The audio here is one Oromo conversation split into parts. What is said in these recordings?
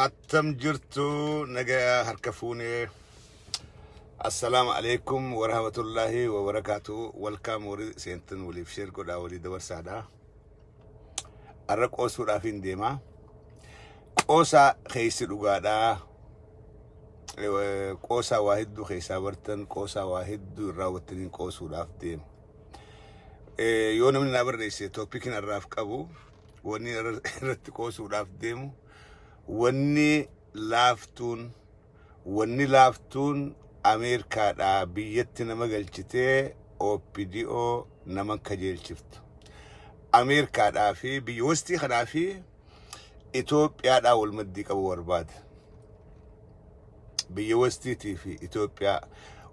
Attam jirtu, nagaa harka fuunee? Assalaamu alaikum warahmatullaahi wabarakaatu. Welcome warri seentan, waliif share godhaa, walii dabarsaadha. Arra qoosuudhaaf hin deemaa. Qoosaa keessi dhugaadhaa. Qoosaa waa hedduu keessaa bartan, qoosaa waa hedduu irraa hubattaniin qoosuudhaaf deema. Yoo namni naa barreesse, topiciin irraaf qabu, wanni irratti qoosuudhaaf deemu, wanni laaftuun Ameerikaadhaa biyyatti nama galchitee OPDO nama kajeelchiftu. Ameerikaadhaa fi biyya westii kanaa fi Itoophiyaadhaa wal maddii qabu barbaada. Biyya westiitii fi Itoophiyaa,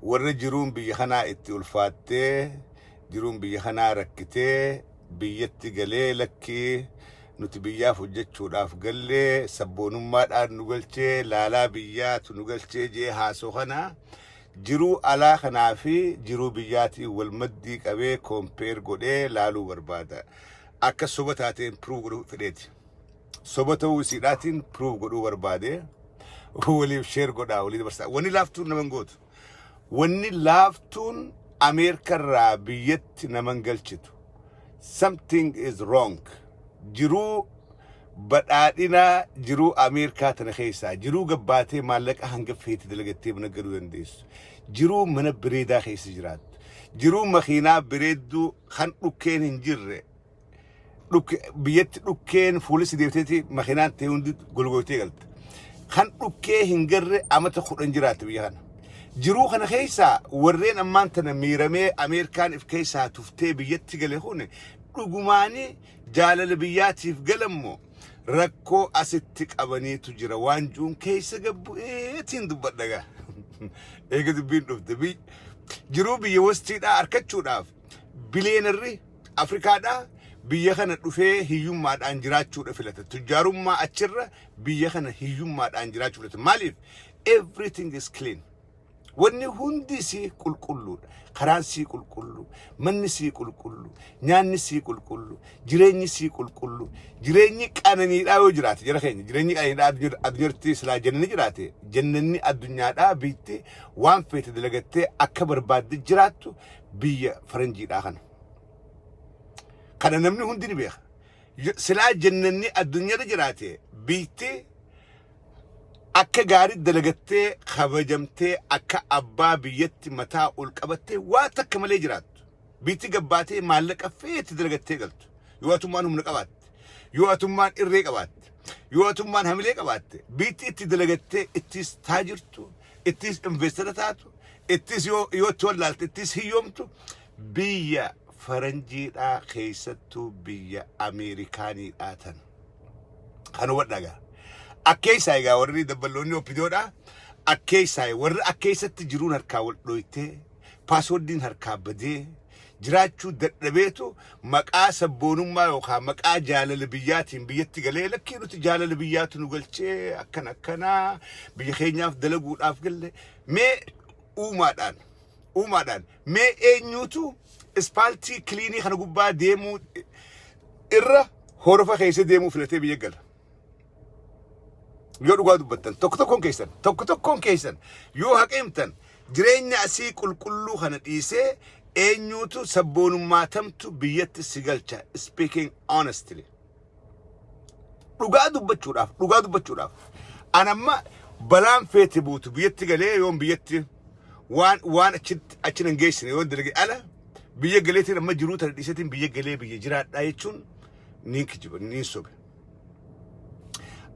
warra jiruun biyya kanaa itti ulfaattee, jiruun biyya kanaa rakkitee, biyyatti galee lakkii nuti biyyaaf hojjechuudhaaf gallee, sabboonummaadhaan nu galchee, laalaa biyyaatu nu galchee jee haasoo kana, jiruu alaa kanaa fi jiruu biyyaatiin wal maddii qabee compare godhee laaluu barbaada. Akka soba taateen prove godhuu fedheeti. Soba ta'uu isiidhaatiin prove godhuu barbaade. Waliif share godhaa, walii dabarsaa. Wanni laaftuun nama hin gootu. Wanni laaftuun Ameerikarraa biyyatti nama hin galchitu. Something is wrong. Jiruu badhaadhinaa, jiruu Ameerikaa tana keessaa, jiruu gabbaatee maallaqa hanga feete dalagattee mana galuu dandeessu. Jiruu mana bareedaa keessa jiraattu. Jiruu makiinaa bareedduu kan dhukkeen hin jirre. Biyyatti dhukkeen fuulli deebiteeti makiinaan ta'e hundi golgootee galte. Kan dhukkee hin garre amata 10 jiraatte biyya kana. Jiruu kana keessaa warreen ammaan tana miiramee Ameerikaan if keessaa tuftee biyyatti gale kun dhugumaanii jaalala biyyaatiif galammoo rakkoo asitti qabaniitu jira waan juun keessa gabbu'eetiin dubbadha gaa. Eega dubbiin dhufte, jiruu biyya westiidhaa argachuudhaaf billionaireri Afrikaadhaa biyya kana dhufee hiyyummaadhaan jiraachuudha filata. Tujjaarummaa achirra biyya kana hiyyummaadhaan jiraachuu filata. Maaliif? Everything is clean. Wanni hundi sii qulqulluudha. Karaan sii qulqullu, manni sii qulqullu, nyaanni sii qulqullu, jireenyi sii qulqullu, jireenyi qananiidhaa yoo jiraate, jara keenya, jireenyi qananiidhaa addunyaatti silaa jannanni jiraate, jannanni addunyaadhaa biitti waan feete dalagattee akka barbaadde jiraattu biyya faranjiidhaa kana. Kana namni hundi ni beeka. Silaa jannanni addunyaarra jiraate, biitti akka gaarii dalagattee kabajamtee akka abbaa biyyatti mataa ol qabattee waa takka malee jiraattu. Biitti gabbaatee maallaqa feete dalagattee galtu. Yoo atummaan humna qabaatte, yoo atummaan irree qabaatte, yoo atummaan hamilee qabaatte, biitti itti dalagattee ittis taajirtu, ittis investor taatu, ittis yoo itti wallaalte ittis hiyyoomtu biyya faranjiidhaa, keessattuu biyya Ameerikaaniidhaa tana. Kan hubadhaa gaa. Akkeessaa egaa warri dabballoonni OPDOdhaa. Akkeessaa warri akkeessatti jiruun harkaa wal dhoytee, passwordiin harkaa badee jiraachuu dadhabeetu maqaa sabboonummaa yookaan maqaa jaalala biyyaatiin biyyatti galee, lakkii nuti jaalala biyyaatu nu galchee, akkana akkanaa biyya keenyaaf dalaguudhaaf galle. Mee uumaadhaan mee eenyuutu ispaaltii cleanii kana gubbaa deemuu irra horofa keessa deemuu filatee biyya gala? Yoo dhugaa dubbattan, tokko tokkoon keessan, tokko tokkoon keessan yoo haqeemtan, jireenya asii qulqulluu kana dhiisee eenyuutu sabboonummaa tamtu biyyatti si galcha? Speaking honestly. Dhugaa dubbachuudhaaf, dhugaa dubbachuudhaaf. Anamma balaan feete buutu biyyatti galee yoon biyyatti waan achitti achi nan geessine yoon dalage ala, biyya galeetiin amma jiruu tana dhiiseetiin biyya galee biyya jiraadhaa jechuun niin kijiba, niin sobe.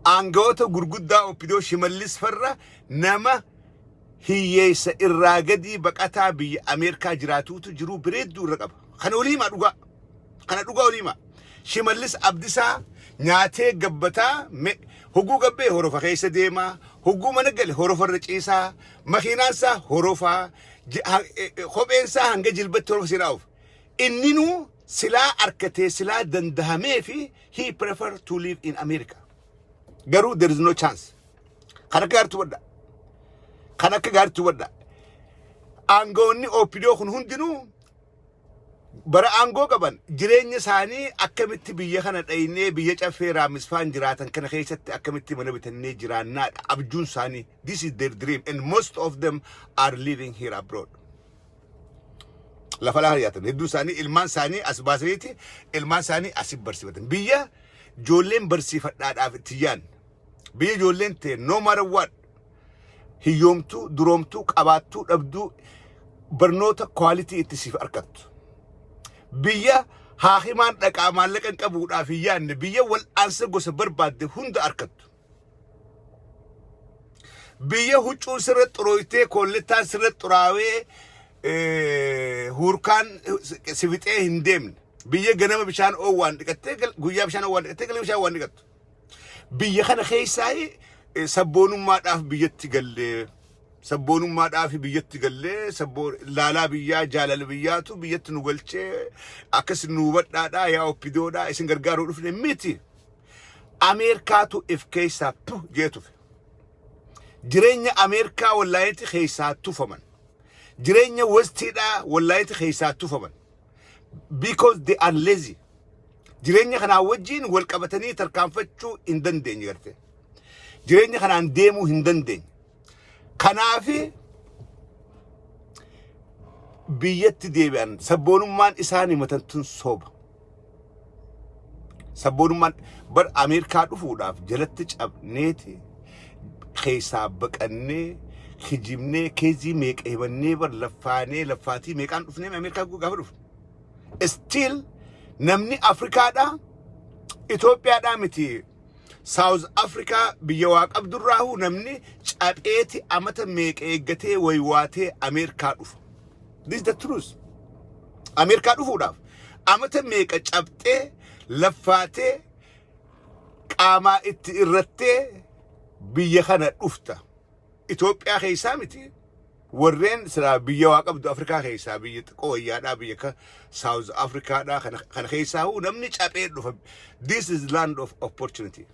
Aangawoota gurguddaa OPDO, Shimallis farra, nama hiyyeessa irraa gadii baqataa biyya Ameerikaa jiraatuutu jiruu bareedduu irra qaba. Kana olii himaa dhugaa. Kana dhugaa olii himaa. Shimallis Abdisaa nyaatee gabbataa, hogguu gabbee horofa keessa deemaa, hogguu mana gale horofa irra ciisaa, makiinaan isaa horofaa, kopheen isaa hanga jilbatti horofa seenaa oofa. Inninuu silaa arkatee, silaa dandahamee fi he prefer to live in America. Garuu there is no chance. Kan akka gaariitti hubadha. Kan akka gaariitti hubadha. Aangawoonni OPDO kun hundinuu Bara aangoo qaban jireenya isaanii akkamitti biyya kana dhaynee biyya caffee raammisfaan jiraatan kana keessatti akkamitti mana bitannee jiraannaadha abjuun isaanii. This is their dream and most of them are living here abroad. Lafa lafa jiraatan hedduu isaanii ilmaan isaanii as baasaniiti ilmaan isaanii asi barsiifatan. Biyya ijoolleen barsiifadhaadhaaf itti yaan. Biyya ijoolleen ta'e no matter what hiyyoomtuu, duroomtuu, qabaattuu, dhabduu barnoota quality itti siif argattu. Biyya haakimaan dhaqaa maallaqa hin qabuudhaaf hin yaadne, biyya wal'aansa gosa barbaadde hunda argattu. Biyya huccuun sirra xurooytee, koollettaan sirra xuraawee, huurkaan si fixee hin deemne. Biyya ganama bishaan oowwaan dhiqattee, guyyaa bishaan oowwaan dhiqattee, galgala bishaan oowwaan dhiqattu. Biyya kana keessaa sabboonummaadhaaf biyyatti gallee, sabboonummaadhaaf biyyatti gallee, laalaa biyyaa, jaalala biyyaatu biyyatti nu galchee, akkas nu hubadhaadhaa, yaa OPDOdhaa, isin gargaaruu dhufne miti. Ameerikaatu if keessaa tu jee tufe. Jireenya Ameerikaa wallaahitti keessaa tufaman. Jireenya Westiidhaa wallaahitti keessaa tufaman. Because they are lazy. Jireenya kanaa wajjin wal qabatanii tarkaanfachuu hin dandeenye garte. Jireenya kanaan deemuu hin dandeenye. Kanaafi biyyatti deebi'an. Sabboonummaan isaan himatan tun soba. Sabboonummaan bar Ameerikaa dhufuudhaaf jalatti cabneeti, keessaa baqannee, kijibnee, keezii meeqa himannee, bar laffaanee laffaatii meeqaan dhufnee Ameerikaa gaafa dhufne. Still namni Afrikaadhaa, Itoophiyaadhaa miti, South Africa biyya waa qabdurraahu namni capheeti amata meeqa eeggatee waywaatee Ameerikaa dhufa. This is the truth. Ameerikaa dhufuudhaaf amata meeqa cabxee, laffaatee, qaamaa itti irrattee biyya kana dhufta. Itoophiyaa keessaa miti. Warreen silaa biyya waa qabdu Afrikaa keessaa, biyya xiqqoo wayyaadhaa, biyya akka South Afrikaadhaa kana keessaa namni caphee dhufa. This is land of opportunity.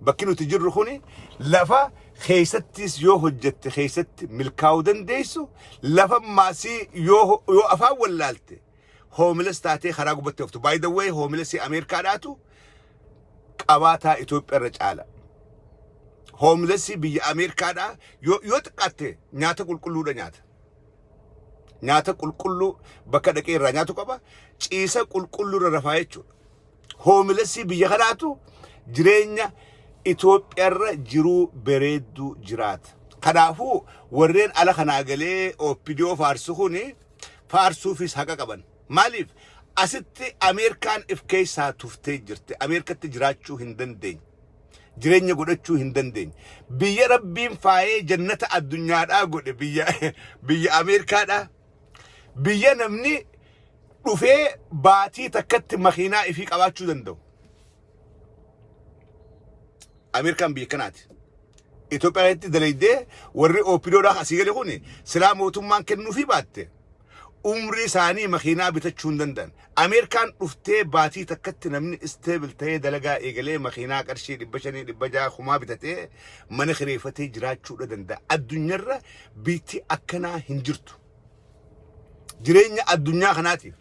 Bakki nuti jirru kuni lafa keessattis yoo hojjette keessatti milkaa'uu dandeessu, lafa maasii yoo afaan wallaalte homeless taatee karaa gubbatti haftu. By the way, homelessii Ameerikaadhaatu qabaataa Itoophiyaa irra caala. Homelessii biyya Ameerikaadhaa yoo xiqqaatte nyaata qulqulluudha nyaata. Nyaata qulqulluu bakka dhaqee irraa nyaatu qaba. Ciisa qulqulluu irra rafaa jechuudha. Homelessii biyya kanaatu jireenya Itoophiyaarra jiruu bareedduu jiraata. Kanaafuu warreen ala kanaa galee OPDO faarsu kuni faarsuufis haqa qaban. Maaliif? Asitti Ameerikaan if keessaa tuftee jirti. Ameerikatti jiraachuu hin dandeenye. Jireenya godhachuu hin dandeenye. Biyya Rabbiin faayee jannata addunyaadhaa godhe biyya Ameerikaadhaa. Biyya namni dhufee baatii takkatti makiinaa ifii qabaachuu danda'u. Ameerikaan biyya kanaati. Itoophiyaa keessatti dalaydee warri OPDOdhaa asii gale kuni silaa mootummaan kennuufii baatte umrii isaanii makiinaa bitachuu hin danda'an. Ameerikaan dhuftee baatii takkatti namni stable ta'ee dalagaa eegalee makiinaa qarshii 500, 600, 1000 bitatee mana kireeffatee jiraachuudha danda'a. Addunyaarra biitti akkanaa hin jirtu. Jireenya addunyaa kanaatiif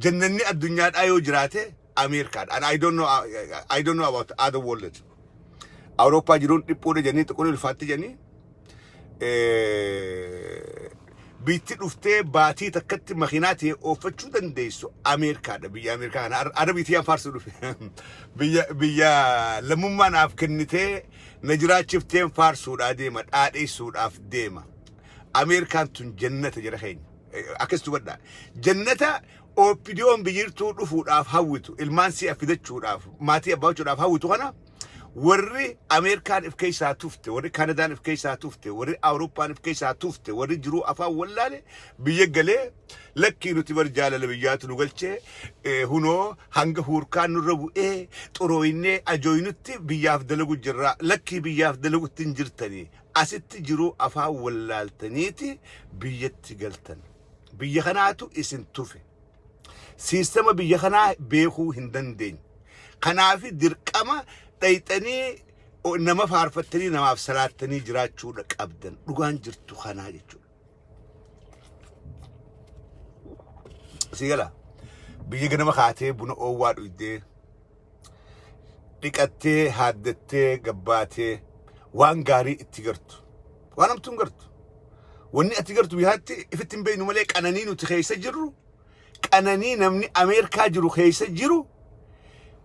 jannanni addunyaadhaa yoo jiraate Ameerikaadha. And I don't know about other world. Awurooppaa jiruun dhiphuudha jedhanii, xiqqoon ulfaatti jedhanii, biitti dhuftee baatii takkatti makiinaa ta'e oofachuu dandeessu Ameerikaadha. Biyya Ameerikaa kana ara biitii faarsuu dhufe. Biyya lammummaa naaf kennitee na jiraachifteen faarsuudhaa deema, dhaadheessuudhaaf deema. Ameerikaan tun jannata jira keenya. Akkas hubadhaa. Jannata OPDOn biyyirtuu dhufuudhaaf hawwitu, ilmaan si'a fidachuudhaaf, maatii abbaachuudhaaf hawwitu kana warri Ameerikaan if keessaa tufte, warri Kaanadaan if keessaa tufte, warri Awurooppaan if keessaa tufte, warri jiruu afaan wallaale biyya galee lakkii nuti bar jaalala biyyaatu nu galchee, hunoo hanga huurkaan nurra bu'ee xurooyinnee ajooynutti biyyaaf dalagu jirra. Lakkii, biyyaaf dalagutti hin jirtanii, asitti jiruu afaan wallaaltaniiti biyyatti galtan. Biyya kanaatu isin tufe. Siistama biyya kanaa beekuu hin dandeenye. Kanaaf dirqama dhayxanii nama faarfattanii, namaaf salaattanii jiraachuudha qabdan. Dhugaan jirtu kanaa jechuudha. Si gala, biyya ganama kaatee buna oowwaa dhuydee, dhiqattee, haaddattee, gabbaatee waan gaarii itti gartu. Waan hamtuun gartu. Wanni ati gartu biyyaatti ifitti hin beeknu malee, qananii nuti keessa jirru, qananii namni Ameerikaa jiru keessa jiru,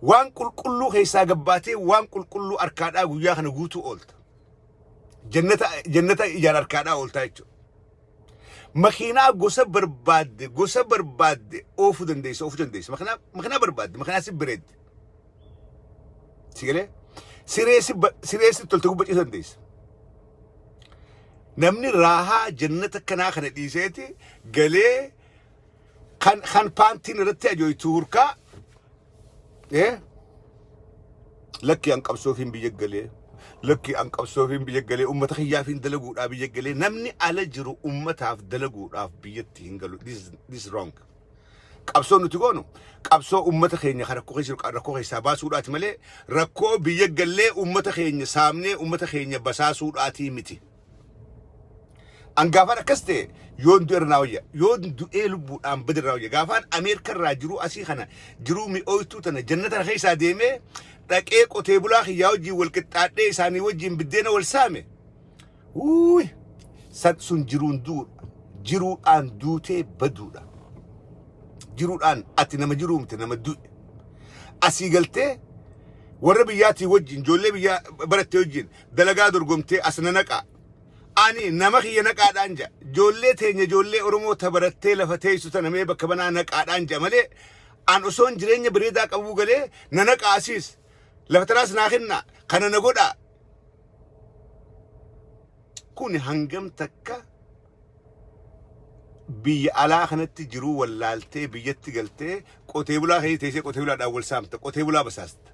waan qulqulluu keessaa gabbaatee, waan qulqulluu harkaadhaa guyyaa kana guutuu oolta. Jannata, jannata ijaan harkaadhaa ooltaa jechuudha. Makiinaa gosa barbaadde, gosa barbaadde oofuu dandeessa, oofuu dandeessa. Makiinaa barbaadde, makiinaa si bareedde. Si galee siree si tolte gubbachiisuu dandeessa. Namni raahaa jannata kanaa kana dhiiseeti galee kan paantiin irratti ajooytu hurkaa lakki, an qabsoofiin biyya galee, lakki, an qabsoofiin biyya galee, ummata kiyyaafin dalaguudhaaf biyya galee. Namni ala jiru ummataaf dalaguudhaaf biyyatti hin galu. This is wrong. Qabsoo nuti goonu qabsoo ummata keenya kan rakkoo keessa jiru rakkoo keessaa baasuudhaati malee rakkoo biyya gallee ummata keenya saamnee ummata keenya basaasuudhaatii miti. An gaafaan akkas ta'e yoon du'e irraa wayya, yoon du'ee lubbuudhaan bade irraa wayya. Gaafaan Ameerika irraa jiruu asii kana, jiruu mi'ooytuu tana, jannata kana keessaa deemee dhaqee qotee bulaa kiyyaa wajjin wal qixxaadhee isaanii wajjin biddeena wal saame. Wuuy, san sun jiruun du'uudha. Jiruudhaan duutee baduudha. Jiruudhaan ati nama jiruumte, nama du'e. Asii galtee warra biyyaatii wajjin, ijoollee biyyaa barattee wajjin dalagaa dorgomtee as na naqaa. Ani nama kiyya naqaadhaan ja'a. Ijoollee teenya, ijoollee Oromoo ta barattee lafa teessu tana mee bakka banaa naqaadhaan ja'a malee an osoon jireenya bareedaa qabuu galee na naqaa, asiis lafa tanaas naa kennaa, kana na godhaa. Kun hangam takka biyya alaa kanatti jiruu wallaaltee biyyatti galtee qotee bulaa keessa teessee qotee bulaadhaan wal saamta, qotee bulaa basaasta.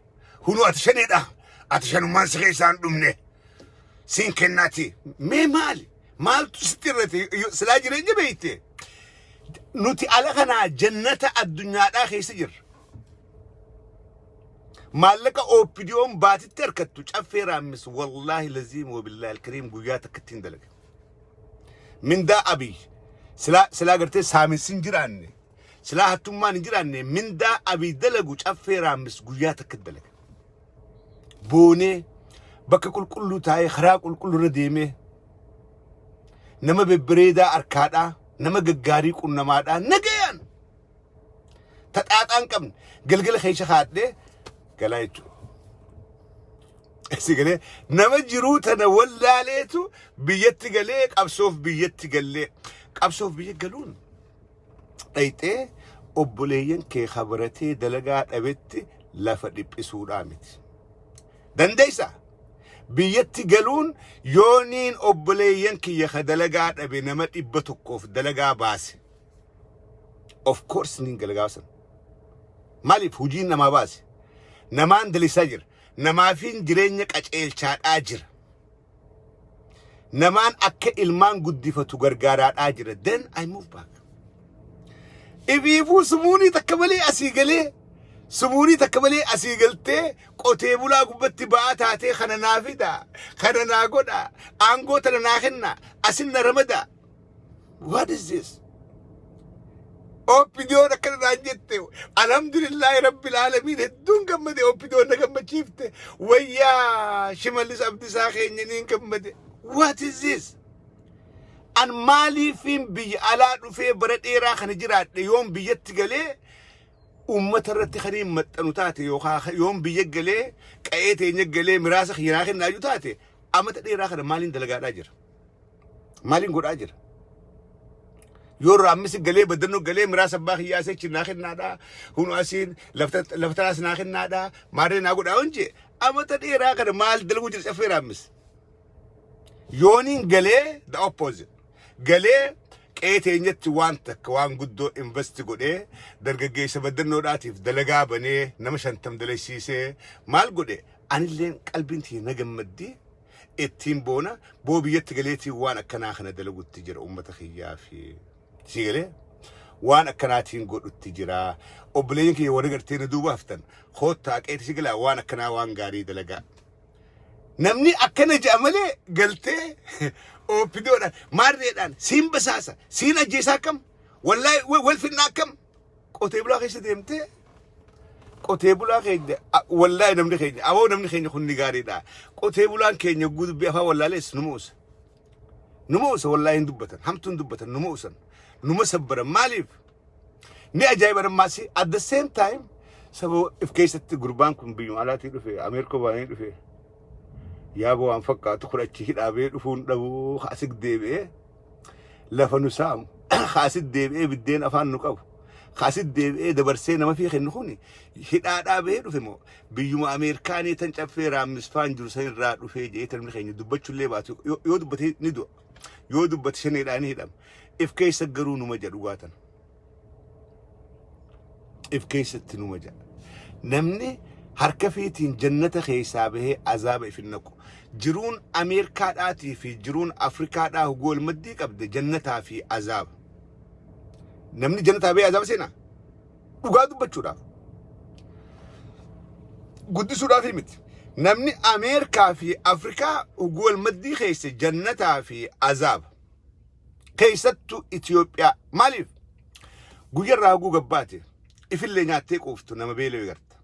Hunuu ati shaneedha. Ati shanummaan si keessaan dhumne. Siin kennaati. Mee maali? Maaltu sitti irratti silaa jireenya beekte? Nuti ala kanaa jannata addunyaadhaa keessa jirra. Maallaqa OPDO'n baatitti harkattu Caffee Raammis wallaahi laziim wabillaahi alkariim guyyaa takka ittiin dalaga. Mindaa Abiy silaa gartee saaminsi hin jiraanne, silaa hattummaan hin jiraanne, mindaa Abiy dalagu Caffee Raammis guyyaa takka dalaga. Boonee bakka qulqulluu taa'ee, karaa qulqulluu irra deemee, nama bebbereedaa harkaadhaa, nama gaggaarii qunnamaadhaa, nagayaan taxaaxaa hin qabne galgala keessa kaadhee galaa jechuudha. Si galee, nama jiruu tana wallaaleetu biyyatti galee qabsoof biyyatti gallee, qabsoof biyya galuun dhayxee obboleeyyan kee kabaratee dalagaa dhabetti lafa dhiphisuudhaa miti. Dandeessaa? Biyyatti galuun yooniin obboleeyyan kiyya ka dalagaa dhabe nama 100f dalagaa baase. Of course niin gala san. Maaliif? Hojiin namaa baase. Namaan dalisaa jira. Namaafiin jireenya qaceelchaadhaa jira. Namaan akka ilmaan guddifatu gargaaraadhaa jira. Then I move back. Ifiifuu sumuunii takka malee asii galee, sumuunii takka malee asii galtee qotee bulaa gubbatti ba'aa taatee kana naa fida, kana naa godha, aangoo tana naa kenna, asin na ramada. What is this? OPDO'n akkana naan jette, alhamdulillaahi rabbil aalamiin, hedduun gammade. OPDO'n na gammachiifte, wayyaa Shimallis Abdisaa keenya niin gammade. What is this? An maaliifiin biyya alaa dhufee bara dheeraa kana jiraadhe yoon biyyatti galee uummata irratti kan hin maxxanu taate, yookaan yoon biyya galee qa'ee teenya galee miraasa kiyyanaa kennaayyuu taate, amata dheeraa kana maaliin dalagaadhaa jira? Maaliin godhaa jira? Yoo Raammisi galee, Baddannoo galee miraasa abbaa kiyyaa asii naa kennaadhaa, hunu asiin lafa tanaas naa kennaadhaa, maarree naa godhaa honjee, amata dheeraa kana maal dalaguu jira Caffee Raammis? Yooniin galee the opposite. Galee qe'ee teenyatti waan takka waan guddoo invest godhee, dargaggeessa Baddannoodhaatiif dalagaa banee, nama 50 dalagsiisee maal godhe, anilleen qalbiin tiyya na gammaddi, ittiin boona. Boo biyyatti galeetiin waan akkanaa kana dalagutti jira uummata kiyyaa fi si galee waan akkanaatiin godhutti jira. Obboleeyyan kiyya warri gartee na duuba haftan, koottaa qeeti si galaa, waan akkanaa waan gaarii dalagaa. Namni akkana je'a malee galtee OPDOdhaan maarreedhaan siin basaasa, siin ajjeesaa, akkam wallaahi wal finnaa akkam. Qotee bulaa keessa deemtee qotee bulaa keenya, wallaahi namni keenya, aboo, namni keenya kun ni gaariidha. Qotee bulaan keenya gudubbii afaan wallaalees numa usa. Numa usa, wallaahi hin dubbatan. Hamtuun dubbatan, numa usan. Numa sabbaran. Maaliif? Ni ajaa'iba nammaasi. At the same time saba if keessatti gurbaan kun biyyuma alaatii dhufe, Ameerika baanii dhufe. Yaaba waan fakkaatu kun achi hidhaabee dhufuun dhabuu asig deebi'ee lafa nu saamu, asit deebi'ee biddeen afaan nu qabu, asit deebi'ee dabarsee nama fi kennu kun hidhaa dhaabee dhufe moo biyyuma Ameerikaanii tan caffee raammisfaan jiru san irraa dhufee jedhee namni keenya dubbachuullee baatu, yoo dubbate ni du'a, yoo dubbate shaneedhaan ni hidhama. If keessa garuu numa jedhu gaatan if keessatti numa jedha. Namni harka fiitiin jannata keessaa bahee azaaba if hin naqu. Jiruun Ameerikaadhaatii fi jiruun Afrikaadhaa hoguu wal maddii qabde jannataa fi azaaba. Namni jannataa bahee azaaba seenaa? Dhugaa dubbachuudhaaf. Guddisuudhaaf miti. Namni Ameerikaa fi Afrikaa hoguu wal maddii keessa jannataa fi azaaba. Keessattuu Itoophiyaa. Maaliif? Guyyarraa hoguu gabbaate ifillee nyaattee quuftu nama beela'e garta.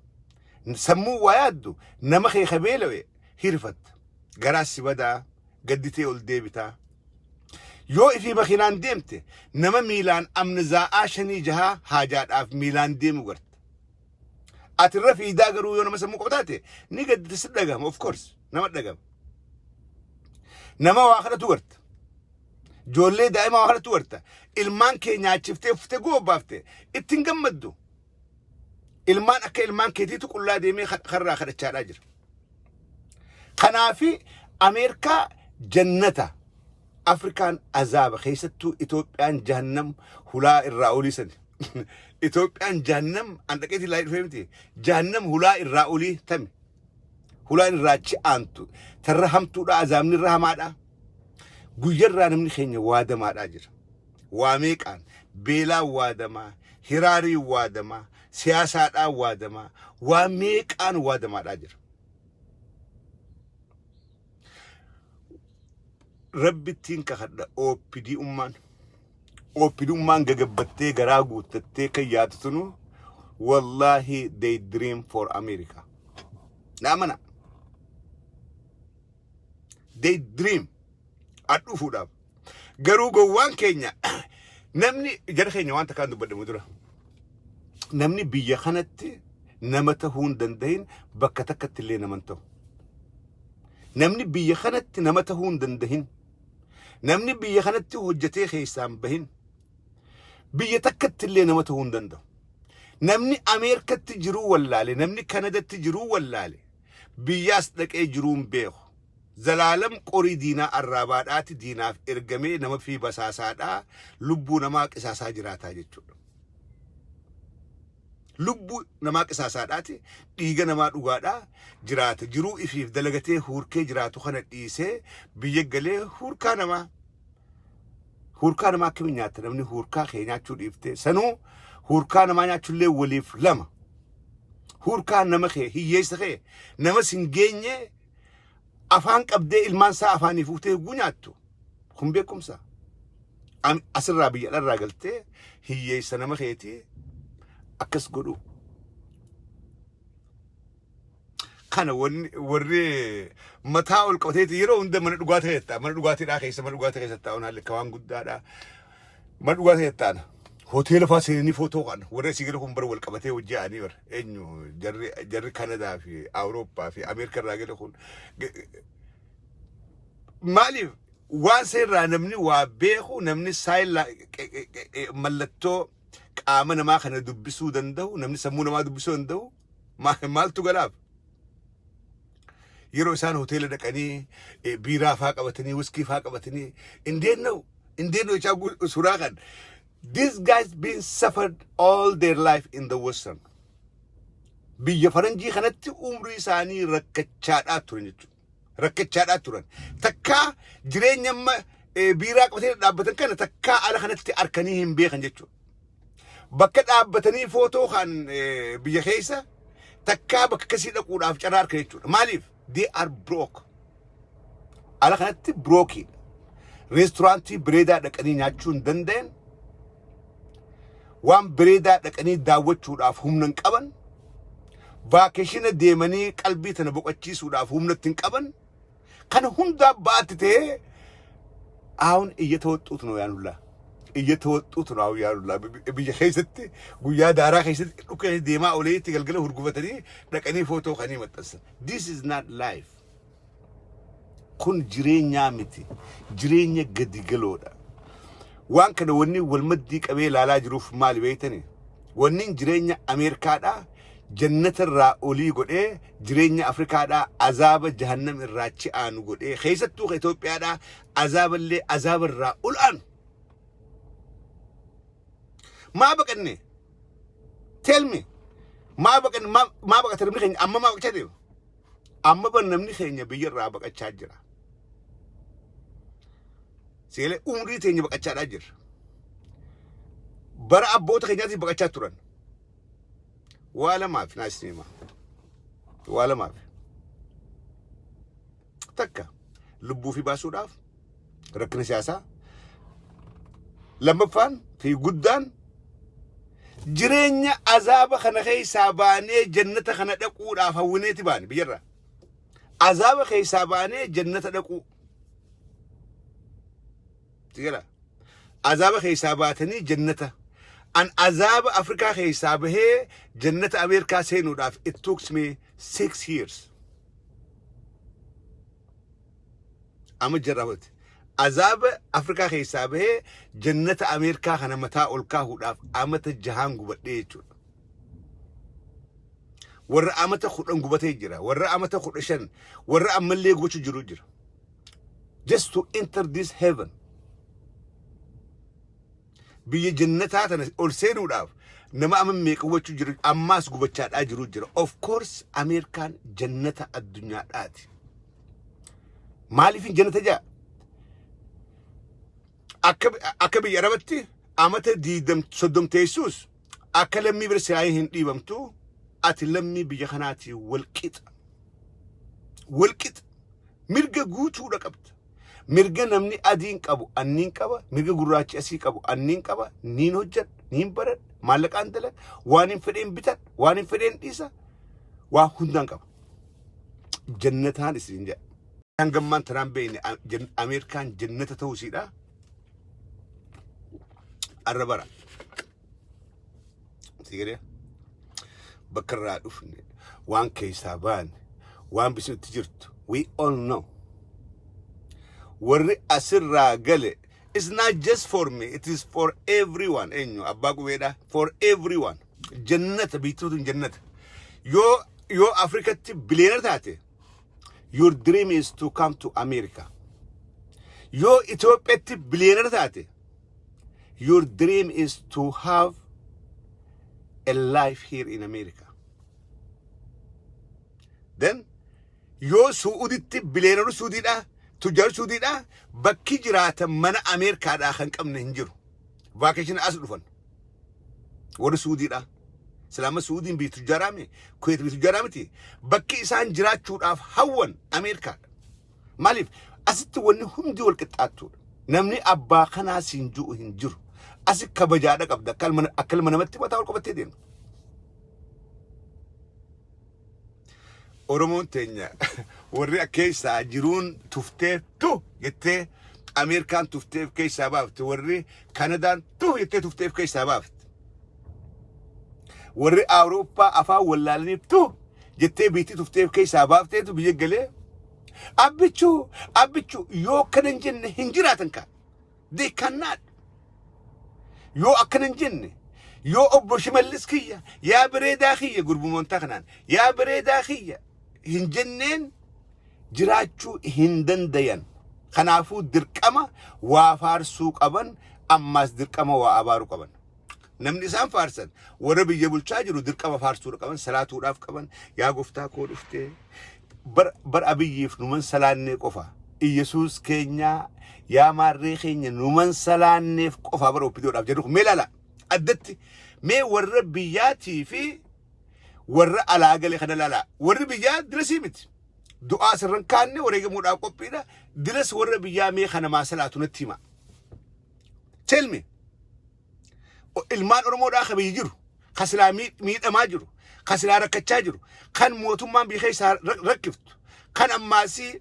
Sammuu waa yaaddu nama kee ka beela'e hirfatta. Garaas si badaa, gadditee ol deebitaa. Yoo ifii makiinaan deemte nama miilaan amna zaa'aa shanii jahaa haajaadhaaf miilaan deemu garta. Ati irra fiidaa garuu yoo nama sammuu qabu taate ni gaddite, si dhagahama, of course nama dhagahama. Nama waa kadhatu garta. Ijoollee daa'ima waa kadhatu garta. Ilmaan kee nyaachiftee uffitee goobbaafte ittiin gammaddu. Ilmaan akka ilmaan keetiitu qullaa deemee karraa kadhachaadhaa jira. Kanaafi Ameerikaa jannata, Afrikaan azaaba, keessattuu Itoophiyaan jahannam hulaa irraa olii sani. Itoophiyaan jahannam an dhaqeetii ilaalee dhufee miti. Jahannam hulaa irraa olii tami. Hulaan irraa achi aantu tarra hamtuudha, azaabni irra hamaadha. Guyyarraa namni keenya waadamaadhaa jira. Waa meeqaan beelaan waadamaa, hiraariin waadamaa, siyaasaadhaan waadamaa, waa meeqaan waadamaadhaa jira. Rabbittiin kakadha, OPDummaan. OPDummaan gagabbattee garaa guuttattee kan yaadu tunu, wallaahi they dream for America. Na amana. They dream adhufuudhaaf. Garuu gowwaan keenya, namni jara keenya waan takkaan dubbadhamu dura. Namni biyya kanatti nama tahuu hin dandahin bakka takkatti illee nama hin ta'u. Namni biyya kanatti nama tahuu hin dandahin, namni biyya kanatti hojjetee keessaan bahin biyya takkatti illee nama tahuu hin danda'u. Namni Ameerikatti jiruu wallaale, namni Kanadatti jiruu wallaale, biyyaas dhaqee jiruu hin beeku. Zalaalam qorii diinaa arraabaadhaati, diinaaf ergamee nama fi basaasaadhaa lubbuu namaa qisaasaa jiraataa jechuudha. Lubbuu namaa qisaasaadhaati, dhiiga namaa dhugaadhaa jiraata. Jiruu ifiif dalagatee huurkee jiraatu kana dhiisee biyya galee huurkaa namaa. Huurkaa namaa akkamiin nyaatta? Namni huurkaa kee nyaachuu dhiiftee sanuu huurkaa namaa nyaachuullee waliif lama. Huurkaa nama kee, hiyyeessa kee, nama sin geenye afaan qabdee ilmaan isaa afaanii fuutee hogguu nyaattu kun beekumsa. Asirraa biyya dharraa galtee hiyyeessa nama keetii akkas godhu. Kana wanni warri mataa ol qabateeti yeroo hunda mana dhugaatii keessa ta'a. Mana dhugaatiidhaa keessa, mana dhugaatii keessa taa'uun haalli akka waan guddaadha. Mana dhugaatii keessa ta'an. Hoteela fa'aa seenanii footoo kan warri asii gadi kun bara wal qabatee hojii ta'anii bara eenyu jarri Kanadaa fi Awurooppaa fi Ameerikaa irraa gadi kun maaliif waan seerraa namni waa beeku, namni saayilaa mallattoo qaama namaa kana dubbisuu danda'u, namni sammuu namaa dubbisuu danda'u maaltu galaaf? Yeroo isaan hoteela dhaqanii biiraa faa qabatanii, wiskii faa qabatanii, እንዴት ነው እንዴት ነው jechaa suuraa kan, these guys been suffered all their life in the western, biyya faranjii kanatti umrii isaanii rakkachaadhaa turan jechuudha. Rakkachaadhaa turan. Takkaa jireenya amma biiraa qabatanii dhaabbatan kana takkaa ala kanatti arkanii hin beekan jechuudha. Bakka dhaabbatanii footoo kan biyya keessa takkaa bakka akkasii dhaquudhaaf carraa arkan jechuudha. Maaliif? They are broke. Ala kanatti broke iidha. Reesturaantii bareedaa dhaqanii nyaachuu hin danda'an. Waan bareedaa dhaqanii daawwachuudhaaf humna hin qaban. Vacation deemanii qalbii tana boqochiisuudhaaf humna itti hin qaban. Kana hundaa ba'aatti ta'ee አሁን እየተወጡት ነው ያን ሁላ እየተወጡት ነው አሁን ያን ሁላ biyya keessatti guyyaa daaraa keessatti dhukkee deemaa oleetti galgala hurgufatanii dhaqanii footoo kanii maxxansan. This is not life. Kun jireenyaa miti. Jireenya gadi galoodha. Waan kana wanni wal maddii qabee ilaalaa jiruuf maali beektani? Wanni jireenya Ameerikaadhaa jannata irraa olii godhee, jireenya Afrikaadhaa azaaba jahannam irraa achi aanu godhee, keessattuu ka Itoophiyaadhaa azaaballee azaaba irraa ol aanu. Maa baqanne? Tell me. Maa baqanne? Maa baqata namni keenya? Amma maa baqachaa deema? Amma bar namni keenya biyya irraa baqachaa jira. Seelee umrii teenya baqachaadhaa jirra. Bara abboota keenyaatiif baqachaa turan. Waa lamaaf naas hima. Waa lamaaf. Takka, lubbuu fi baasuudhaaf rakkina siyaasaa. Lammaffaan fi guddaan, jireenya azaaba kana keessaa baanee jannata kana dhaquudhaaf hawwineeti baane biyyarraa. Azaaba keessaa baanee jannata dhaquu. Sigala. Azaaba keessaa baatanii jannata. An azaaba Afrikaa keessaa bahee jannata Ameerikaa seenuudhaaf it took me 6 years. Amma jarraafate. Azaaba Afrikaa keessaa bahee jannata Ameerikaa kana mataa ol kaahuudhaaf amata 6n gubadhee jechuudha. Warra amata 10 gubatee jira. Warra amata 15, warra ammallee gubachuu jiru jira. Just to enter this heaven. Biyya jannataa tana ol seenuudhaaf nama amma meeqa gubachuu jiru, ammaas gubachaadhaa jiru jira. Of course, Ameerikaan jannata addunyaadhaati. Maaliif hin jannata jaa? Akka biyya Arabatti amata 20 30 teessuus akka lammii bira silaayii hin dhiibamtu. Ati lammii biyya kanaati walqixa. Walqixa. Mirga guutuudha qabda. Mirga namni adiin qabu anniin qaba. Mirga gurraachi asii qabu anniin qaba. Niin hojjedha, niin baradha, maallaqaan dalaga, waan hin fedheen bitadha, waan hin fedheen dhiisa, waa hundaan qaba. Jannataan isin jedha. Hangammaan tanaan beekne Ameerikaan jannata ta'uu isiidha. Arra bara. Sigaree bakka irraa dhufne, waan keessaa baane, waan bisitti jirtu, we all know. Warri asirraa gale, it's not just for me, it is for everyone. Eenyu abbaa qubeedha? For everyone. Jannata biittuutu jannata. Yoo Afrikatti billionaire taate, your dream is to come to America. Yoo Itoophiyaatti billionaire taate, your dream is to have a life here in America. Then yoo Suuditti billionaire, Suudiidha, tujjaar Suudiidha, bakki jiraatan mana Ameerikaadhaa kan qabne hin jiru. Vacation as dhufan. Warri Suudiidha. Silaama Suudiin biyya tujjaaraami, Kuweet biyya tujjaaraa miti. Bakki isaan jiraachuudhaaf hawwan Ameerikaadha. Maaliif? Asitti wanni hundi wal qixxaattuudha. Namni abbaa kanaa siin ju'u hin jiru. Asi kabajaadha qabda. Akka ilma namatti mataa ol qabattee deemta. Oromoon teenya warri keessaa jiruun tuftee tu jettee Ameerikaan tufteef keessaa baafte, warri Kanadaan tu jettee tufteef keessaa baafte. Warri Awurooppaa afaan wallaalaniif tu jettee biitti tufteef keessaa baafteetu biyya galee abbichuu abbichuu yoo akkana hin jenne hin jiraatan kaa. They cannot. Yoo akkana hin jenne, yoo obbo Shimallis kiyya, yaa bareedaa kiyya, gurbumoontaa kanaan yaa bareedaa kiyya hin jenneen jiraachuu hin dandayan. Kanaafuu dirqama waa faarsuu qaban, ammaas dirqama waa abaaruu qaban. Namni isaan faarsan warra biyya bulchaa jiru dirqama faarsuudha qaban, salaatuudhaaf qaban. Yaa gooftaa koo dhuftee bar Abiyyiif numan salaannee qofa. Iyyasuus keenyaa, yaa maarree keenya, numan salaanneef qofa bara OPDOdhaaf jedhu. Mee ilaala, addatti mee warra biyyaatii fi warra alaa gale kana ilaala. Warri biyyaa dilasii miti. Du'aa sirran kaanne wareegamuudhaaf qophiidha. Dilas warra biyyaa mee kana maa salaatu natti hima. Tell me. Ilmaan Oromoodhaa ka biyya jiru, ka silaa miidhamaa jiru, ka silaa rakkachaa jiru, kan mootummaan biyya keessaa rakkiftu, kan ammaasii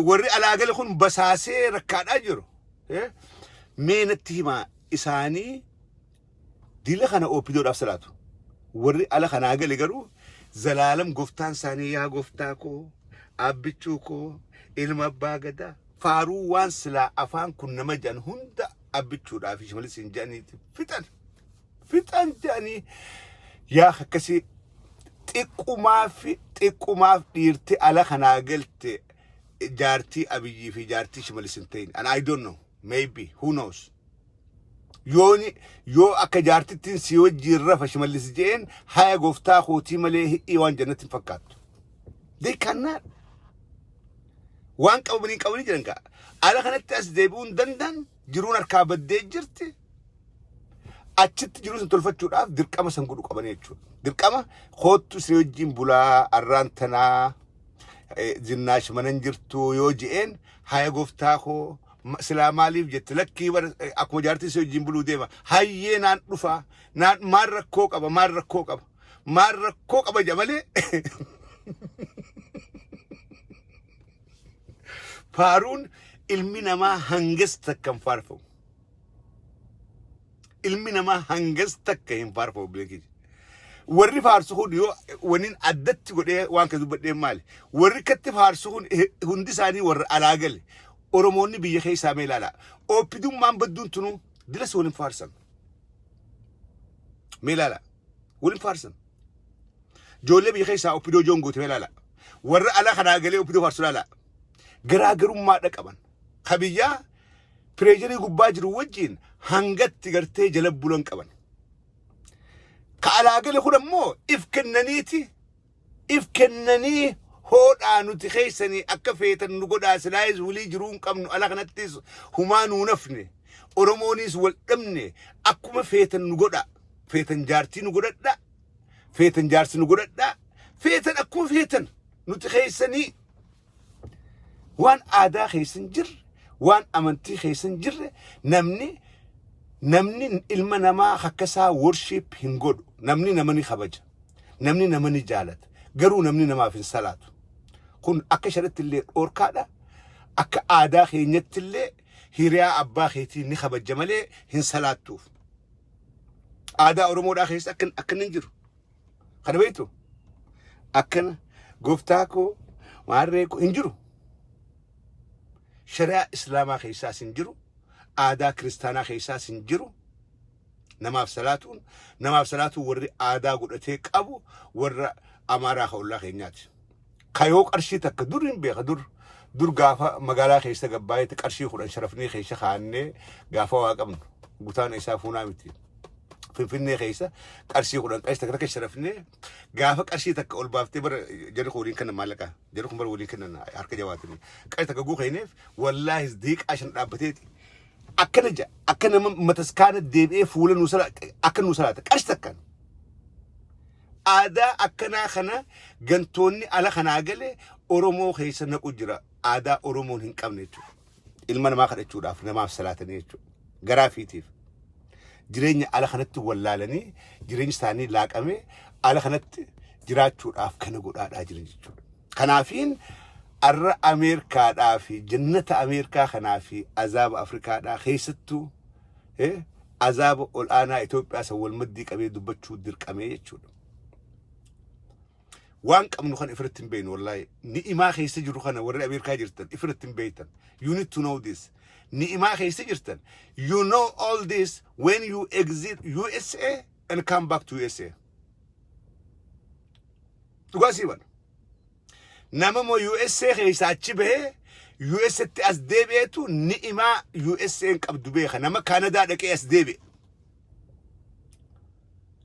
warri alaa gale kun basaasee rakkaadhaa jiru. Mee natti himaa, isaanii dila kana OPDOdhaaf salaatu. Warri ala kanaa gale garuu zalaalam gooftaan isaanii yaa gooftaa koo, abbichuu koo, ilma abbaa gadaa, faaruu waan silaa afaan kun nama jedhan hunda abbichuudhaa fi Shimallis hin jedhaniiti fixan. Fixan jedhanii yaa akkasii xiqqumaaf xiqqumaaf dhiirti ala kanaa galte jaartii Abiyyii fi jaartii Shimallis hin ta'in. And I don't know. Maybe. Who knows? Yooni yoo akka jaartittiin si wajjiin rafa Shimallis je'een, haya gooftaa kootii malee hidhii waan jannatti hin fakkaattu. They cannot. Waan qabanii qabanii jiran kaa. Ala kanatti as deebi'uu hin danda'an, jiruun harkaa baddee jirti. Achitti jiruu san tolfachuudhaaf dirqama san godhu qabanii jechuudha. Dirqama koottu isin wajjin bulaa arraan tanaa Zinnaash manan jirtu yoo je'een, haya gooftaa koo silaa maaliif jette, lakkii bara akkuma jaartii si wajjin buluu deema, hayyee naan dhufa, naan maal rakkoo qaba, maal rakkoo qaba, maal rakkoo qaba jedha malee faaruun ilmi namaa hangas takka hin faarfamu. Ilmi namaa hangas takka hin faarfamu beekii. Warri faarsu kun yoo waniin addatti godhee waan kana dubbadhee maali? Warri katti faarsu kun hundi isaanii warra alaa gale. Oromoonni biyya keessaa mee ilaalaa. OPDummaan badduun tunuu dilas waliin faarsan. Mee ilaalaa. Waliin faarsan. Ijoollee biyya keessaa OPDO joon goote mee ilaalaa. Warra alaa kanaa galee OPDO faarsu ilaalaa. Garaagarummaadha qaban. Ka biyyaa pressure gubbaa jiru wajjin hangatti gartee jala bulan qaban. Ka alaa gale kun ammoo if kennaniiti, if kennanii hoodhaa nuti keessanii akka feetan nu godhaa, silaayis wulii jiruu hin qabnu, ala kanattis humaa nuu nafne, Oromoonis wal dhabne, akkuma feetan nu godhaa, feetan jaartii nu godhadhaa, feetan jaarsi nu godhadhaa, feetan akkuma feetan nuti keessanii, waan aadaa keessan jirre, waan amantii keessan jirre. Namni ilma namaa akkasaa worship hin godhu. Namni nama ni kabaja, namni nama ni jaalata, garuu namni namaaf hin salaatu. Kun akka sharitti illee dhoorkaadha. Akka aadaa keenyatti illee hiriyaa abbaa keetii ni kabaja malee hin salaattuuf. Aadaa Oromoodhaa keessa akkan hin jiru. Kana beektu, akkana gooftaa koo, maarree koo hin jiru. Shari'aa Islaamaa keessaas hin jiru, aadaa Kiristaanaa keessaas hin jiru. Namaaf salaatuun warri aadaa godhatee qabu warra Amaaraa ka ollaa keenyaati. Kayoo qarshii takka dur hin beeka, dur dur gaafa magaalaa keessa gabbaayetti qarshii 10 sharafnee keessa kaa'annee gaafa waa qabnu gutaan isaa fuunaa miti. Finfinnee keessa qarshii 10, qarshii takka takka sharafnee gaafa qarshii takka ol baaftee, bara jarri kun waliin kennan maallaqa, jarri kun bara waliin kennan harka jabaatanii, qarshii takka guukeeneef wallaahi daqiiqaa 5 dhaabbateeti akkana ja akka nama mataskaana deebi'ee fuula nuu sala akka nuu salaata qarshii takkaan. Aadaa akkanaa kana gantoonni ala kanaa gale Oromoo keessa naqu jira. Aadaa Oromoon hin qabne jechuudha. Ilma namaa kadhachuudhaaf namaaf salaatanii jechuudha. Garaa fiitiif. Jireenya ala kanatti wallaalanii jireenya isaanii laaqamee ala kanatti jiraachuudhaaf kana godhaadhaa jiran jechuudha. Kanaafiin arra Ameerikaadhaa fi jannata Ameerikaa kanaa fi azaaba Afrikaadhaa, keessattuu azaaba ol aanaa Itoophiyaa san wal maddii qabee dubbachuu dirqamee jechuudha. Waan qabnu kan ifirratti hin beeknu wallaahi. Ni'imaa keessa jiru kana warri Ameerikaa jirtan ifirratti hin beektan. You need to know this. Ni'imaa keessa jirtan. You know all this when you exit USA and come back to USA. Dhugaa sii bana. Nama moo USA keessa achi bahee USatti as deebi'eetu ni'imaa USA hin qabdu beeka. Nama Kaanadaa dhaqee as deebi'e.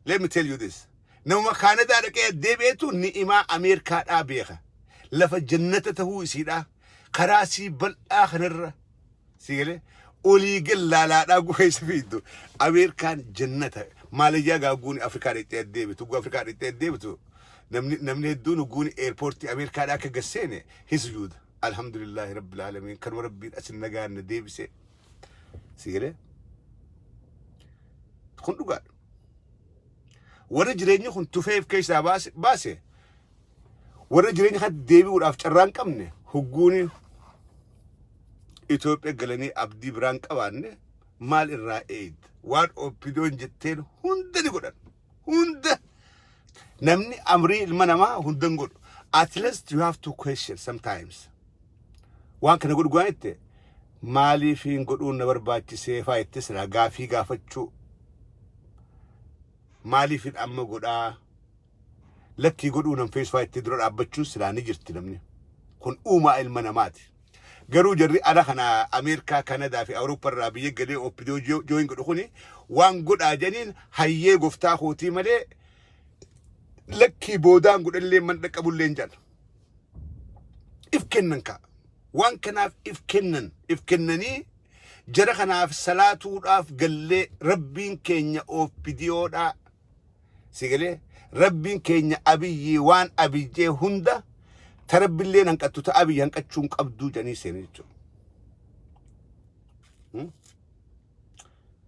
Let me tell you this. Nama Kaanadaa dhaqee as deebi'eetu ni'imaa Ameerikaadhaa beeka. Lafa jannata tahuu isiidhaa. Karaa sii bal'aa kanarra si galee olii gallaalaadhaa guheessa fiiddu. Ameerikaan jannata. Maalayyaa gaagguun Afrikaa dhaqxee as deebitu. Guu Afrikaa dhaqxee as deebitu. Namni hedduun guun airportii Ameerikaadhaa akka gasseene hin sujuuda. Alhamdulillahi rabbil aalamiin, kanuma rabbiin asin nagaan na deebise. Si galee? Kun dhugaadha. Warra jireenyi kun tufeef keessaa baase warra jireenya kanatti deebi'uudhaaf carraa hin qabne hogguuni Itoophiyaa galanii abdii biraan qabaanne maal irraa eegda? Waan OPDOn jetteen hunda ni godhan. Hunda namni amrii ilma namaa hunda hin godhu. At least you have to question sometimes. Waan kana godhu waan itti maaliif hin godhuun na barbaachisee faa itti silaa gaafii gaafachuu. Maaliif hin amma godhaa? Lakkii godhuu nan feesu faa itti dura dhaabbachuun silaa ni jirti namni. Kun uumaa ilma namaati. Garuu jarri ala kana Ameerikaa, Kanadaa fi Awurooppaa irraa biyya galee OPDO join godhu kuni waan godhaa jedhaniin hayyee goftaa kootii malee lakkii boodaan godhallee man dhaqqabullee hin jedhan. If kennan kaa. Waan kanaaf if kennan. If kennanii jara kanaaf salaatuudhaaf gallee rabbiin keenya OPDOdhaa. Si galee rabbiin keenya Abiyyii waan Abiyyee hunda ta rabbilleen hanqattu ta Abiyyi hanqachuu hin qabduu jedhanii seenan jechuudha.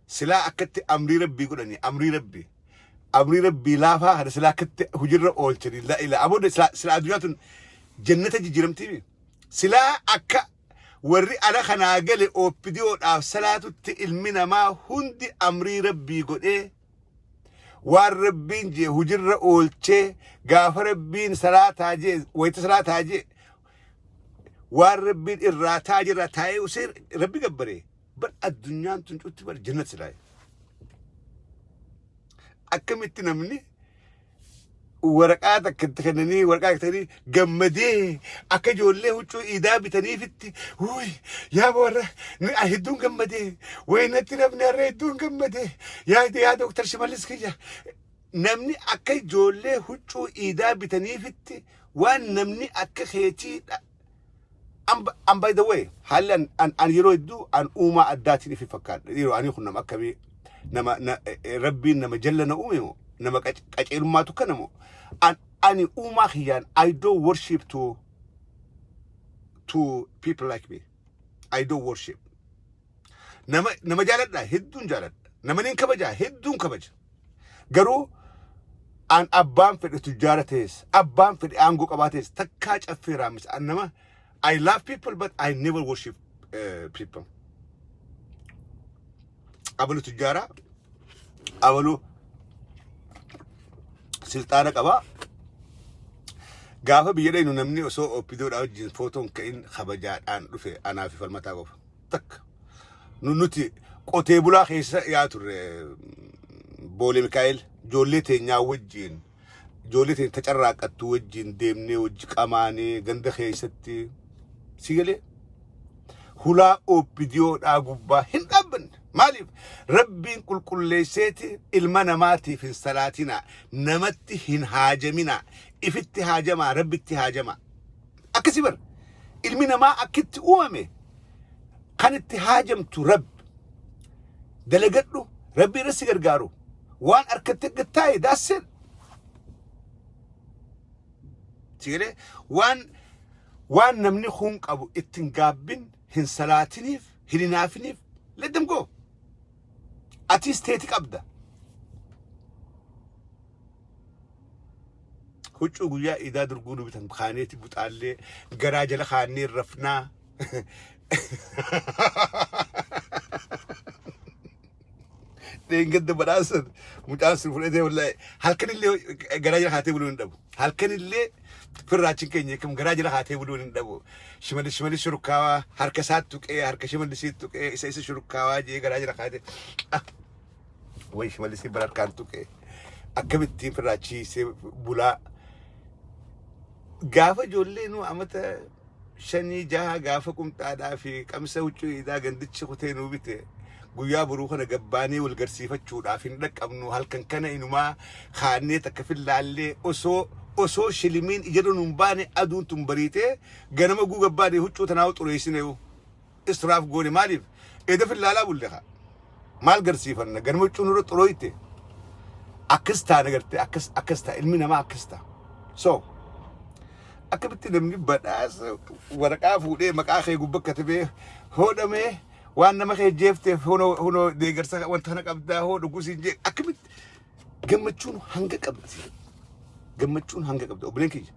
Silaa akkatti amrii rabbii godhanii amrii rabbii amrii rabbii laafaa kana silaa akkatti hujirra oolchanii la ilaa aboo silaa silaa addunyaa tun jannata jijjiiramtii silaa akka warri ala kanaa gale OPDOdhaaf salaatutti ilmi namaa hundi amrii rabbii godhee waan rabbiin jee hujirra oolchee gaafa rabbiin salaataa jee wayita salaataa jee waan rabbiin irraa taa jirra taa'ee usee rabbi gabbaree bar addunyaan tun cutti bar jannat silaa akkamitti namni waraqaa takka itti kennanii waraqaa itti kennanii gammadee akka ijoollee huccuu iidaa bitaniifitti wuy yaa warra hedduun gammadee wayi natti namni har'a hedduun gammadee yaa yaa dooktar Shimallis kiyya namni akka ijoollee huccuu iidaa bitaniifitti waan namni akka keetii An by the way haalli an an an yeroo hedduu an uumaa addaatiin ifi fakkaadha. Yeroo ani kun nama akkamii nama na, rabbiin nama jalla na uume moo nama qaceelummaatu kana moo an ani uumaa kiyyaan I don't worship to people like me. I don't worship. Nama nama jaaladha hedduun jaaladha. Nama niin kabaja hedduun kabaja. Garuu an abbaan fedhe tujjaara ta'es abbaan fedhe aangoo qabaa ta'es takkaa caffee raamis an nama I love people but I never worship people. Abalu tujjaara abalu silxaana qabaa. Gaafa biyya dhaynu namni osoo OPDOdhaa wajjin footoon ka'in kabajaadhaan dhufe anaa fi falmataa qofa. Takka. Nuti qotee bulaa keessa yaa turre Boolee Mikaa'el ijoollee teenyaa wajjin ijoollee teenya tacarraaqattu wajjin deemnee wajji qamaanee ganda keessatti si galee hulaa OPDOdhaa gubbaa hin dhaabbanne. Maaliif? Rabbiin qulqulleesseeti ilma namaatiif hin salaatinaa, namatti hin haajaminaa, ifitti haajamaa, rabbitti haajamaa. Akkasii bara. Ilmi namaa akkitti uumame kan itti haajamtu rabbi. Dalagadhu rabbi irra si gargaaru. Waan harkatti gattaa'e that's it. Si galee waan waan namni kun qabu ittiin gaabbin hin salaatiniif hin hinaafiniif let them go. Atis teeti qabda. Huccuu guyyaa iidaa durguu nu bitan kaaneeti buxaallee garaa jala kaannee rafnaa. Dheengadda badhaasan mucaan sun fudhatee wallaahi halkanillee garaa jala kaatee buluu hin dhabu. Halkanillee firraachiin keenya kam garaa jala kaatee buluu hin dhabu. Shimallis shimallis shurukkaawaa harka isaa tuqee harka shimallisiin tuqee isa isa shurukkaawaa jee garaa jala kaatee. Ah, Wayi shimallisii bara harkaan tuqee akkamittiin firraachiisee bulaa. Gaafa ijoollee nu amata shanii jaha gaafa qumxaadhaa fi qamisa huccuu iidaa gandichi kutee nuu bite guyyaa boruu kana gabbaanee wal garsiifachuudhaaf hin dhaqqabnu halkan kana inumaa kaannee takka fillaallee osoo osoo shilimiin ijarra nuun baane aduun tun bariitee ganama guu gabbaane huccuu tanaa xureessine israaf goone maaliif eda fillaalaa bulle kaa maal garsiifanna ganama huccuu nurra xurooyte akkas taana gartee akkas akkas ta'a ilmi namaa akkas ta'a so akkamitti namni badhaasa waraqaa fuudhee maqaa kee gubbaa katabee hodhamee Waan nama kee jeefteef hunoo hunoo deeggarsa wanta kana qabdaa hoo dhuguu siin jee akkamitti gammachuun hanga qabdi. Gammachuun hanga qabdi. Obboleen kiyya.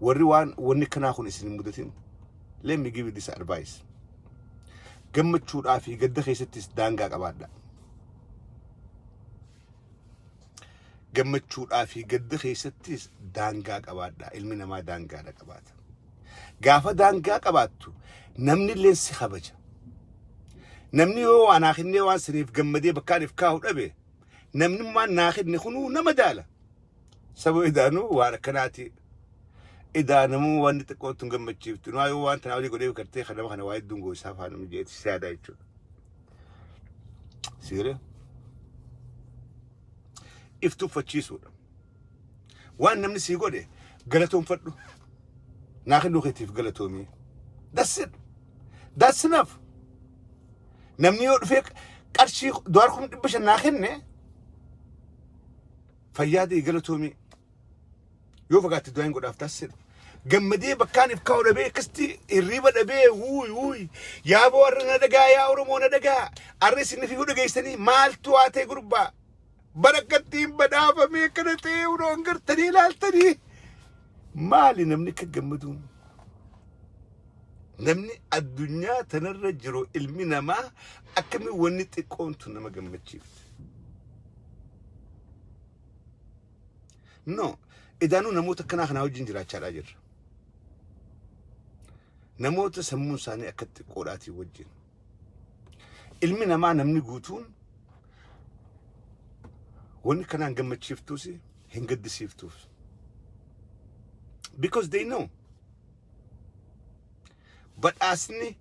Warri waan wanni kanaa kun isin hin mudatin. Let me give you this advice. Gammachuudhaa fi gadda keessattis daangaa qabaadha. Gammachuudhaa fi gadda keessattis daangaa qabaadha. Ilmi namaa daangaadha qabaata. Gaafa daangaa qabaattu namni illee si kabaja. Namni yoo waa naa kennee waan saniif gammadee bakkaaniif kaa'u dhabe namnummaan naa kenne kunuu nama daala. Saba idaanuu waan akkanaati. Idaanamuu wanni xiqqootti hin gammachiiftu. Naa yoo waan tanaa olii godhee gartee kan nama kana waa hedduun goosaa faana mijeeti si yaadaa jechuudha. Siiree. If tuffachiisuudha. Waan namni sii godhe galatoonfadhu. Naa kennuu keetiif galatoomii. That's it. That's enough. Namni yoo dhufee qarshii doolaara 500,000 naa kenne fayyaa ta'e galatoomii. Yoo fagaatte du'aa hin godhaaf taasisedha. Gammadee bakkaan if kaa'u dhabee akkasitti hirriiba dhabee wuuy wuuy yaa boo har'a na dhagaa yaa Oromoo na dhagaa har'a isin fi dhageessanii maaltu haa ta'e gurbaa bara akkattiin badhaafamee akkana ta'ee hunoo hin gartanii ilaaltanii maali namni akka gammaduun namni addunyaa tanarra jiru ilmi namaa akkamiin wanni xiqqoontu nama gammachiifti. No, idaanuu namoota akkanaa kanaa wajjin jiraachaadhaa jirra. Namoota sammuun isaanii akka xiqqoodhaatii wajjin. Ilmi namaa namni guutuun wanni kanaan gammachiiftuus hin gaddisiiftuus. Because they know. Badhaasni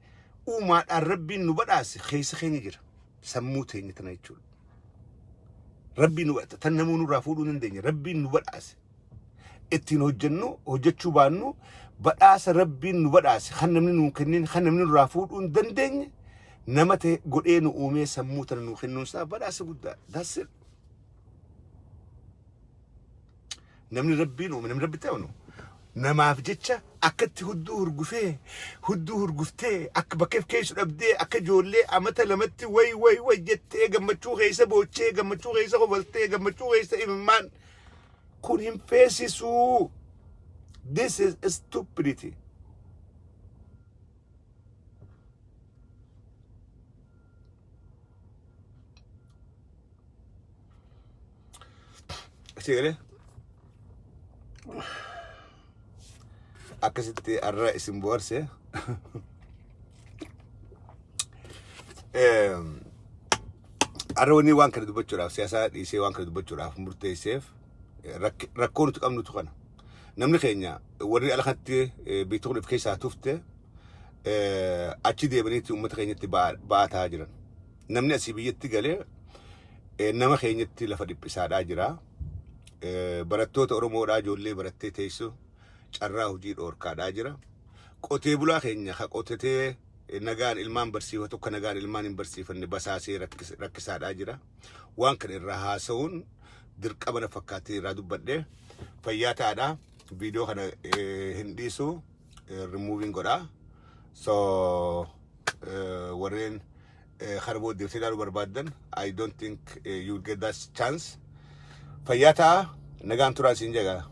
uumaadhaan rabbiin nu badhaase keessa keenya jira. Sammuu teenya tana jechuudha. Rabbiin nu badhaase tan namuu nurraa fuudhuu hin dandeenye. Rabbiin nu badhaase. Ittiin hojjennu hojjechuu baannu badhaasa rabbiin nu badhaase kan namni nuu kennin kan namni nurraa fuudhuu hin dandeenye nama ta'e godhee nu uumee sammuu tana nuu kennuun isaa badhaasa guddaa. That's it. Namni rabbiin uume namni rabbitti amanu namaaf jecha akkatti hudduu hurgufee hudduu hurguftee akka bakka if keessu dhabdee akka ijoollee amata lamatti way way way jettee gammachuu keessa boochee gammachuu keessa kofaltee gammachuu keessa imimmaan kun hin feesisuu. This is stupidity. Si galee? Akkasitti har'a isin bohaarse. Har'a wanni waan kana dubbachuudhaaf siyaasaa dhiisee waan kana dubbachuudhaaf murteesseef rakkoo nuti qabnutu kana. Namni keenya warri ala kanatti biyya kun of keessaa tufte achi deemaniitti uummata keenyatti ba'aa ta'aa jiran. Namni asii biyyatti galee nama keenyatti lafa dhiphisaadhaa jira. Barattoota Oromoodhaa ijoollee barattee teessu carraa hojii dhoorkaadhaa jira. Qotee bulaa keenya ka qotatee nagaan ilmaan barsiifatu akka nagaan ilmaan hin barsiifanne basaasee rakkisaadhaa jira. Waan kana irraa haasa'uun dirqama na fakkaatee irraa dubbadhe fayyaa ta'aadha. Viidiyoo kana hin dhiisu removing godha. So warreen kana booddee ilaaluu barbaaddan I don't think you will get that chance. Fayyaa ta'a nagaan turaa siin jedha.